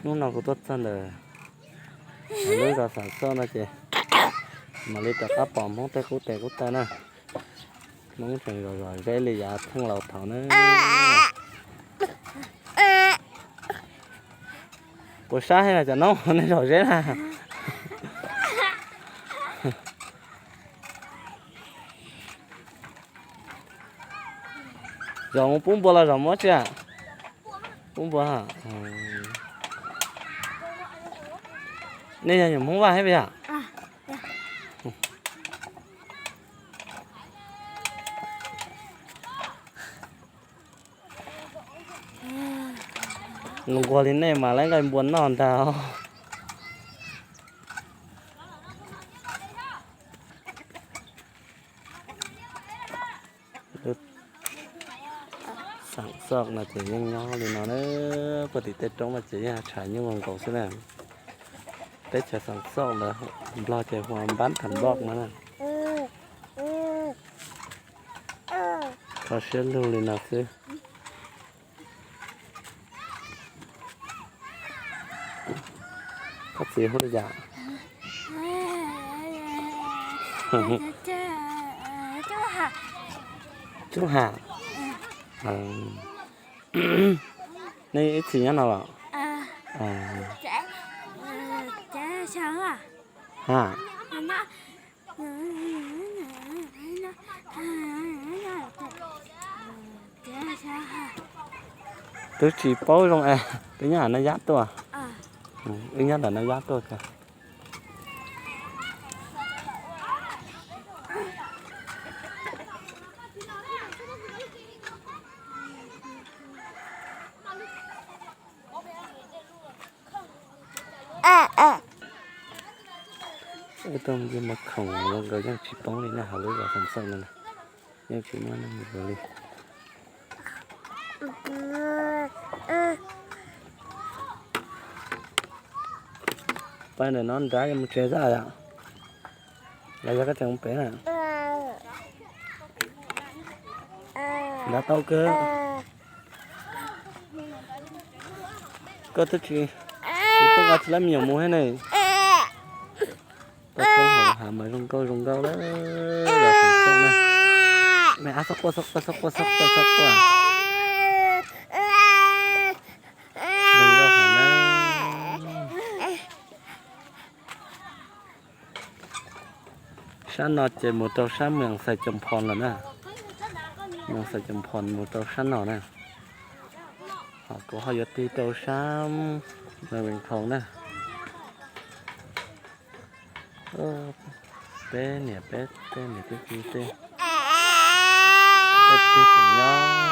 Hnub no kuv tuaj txog ntawm lub zos Xam Xauj no ces mam li rov qab pom Hmoob tej qub tes qub taw na. Hmoob tseem zom zom zeb li yav theej laus thaum na. Puas sab heev cov noob nej zom zeb na? Zom mus pub npua los zom muab tsi? Pub npua. Nej yog nyuam Hmoob Vaj thiab puas yog? Nquag li nej mas laib nqaij npua noj ntag. Lub Xam Xauj no ces yeej nyob li no na, puag tim tej roob no ces yeej tshav nyuj nkaus xwb na. Teb chaws Xam Xauj lawv Nplog ces hu ua Npab Tham Nploj no na. Kho siab lug li no xwb. Koj txiv hu li cas? Cub Ham. Nej ib txwm nyob no los? Ha. Twb tsis paub zoo es twb nyob ntawm Naj Yab tuaj. Wb nyob ntawm Naj Yab tuaj kawg. Wb tuaj ncig mos khoom los nkawd yeej tsis poob li na, hauv lub zos Xam Xauj no na, yeej tsis muaj neeg li. Pab ntawm no nrad yog mus tsev zaj yom? Los yog koj tseem mus pem na? Nrad tau kawg. Koj twb tsis, kuv tuaj nqa tsis lab me nyuam mus thiab ne. Toj roob hauv hav mas zoo nkauj zoo nkauj lawm, los Xam Xauj na. Me ab, xauj quaj xauj quaj xauj quaj xauj quaj xauj quaj. Zoo nkauj heev na. Sab no ces mus rau sab Moos Xais Coom Phoo lawm na. Moos Xais Coom Phoo mus rau sab no na. Ho kuv ho yuav tig rau sab Moos Vees Khoos na. Peb niam peb txiv, peb niam peb txiv tej, peb txiv tseem nyob.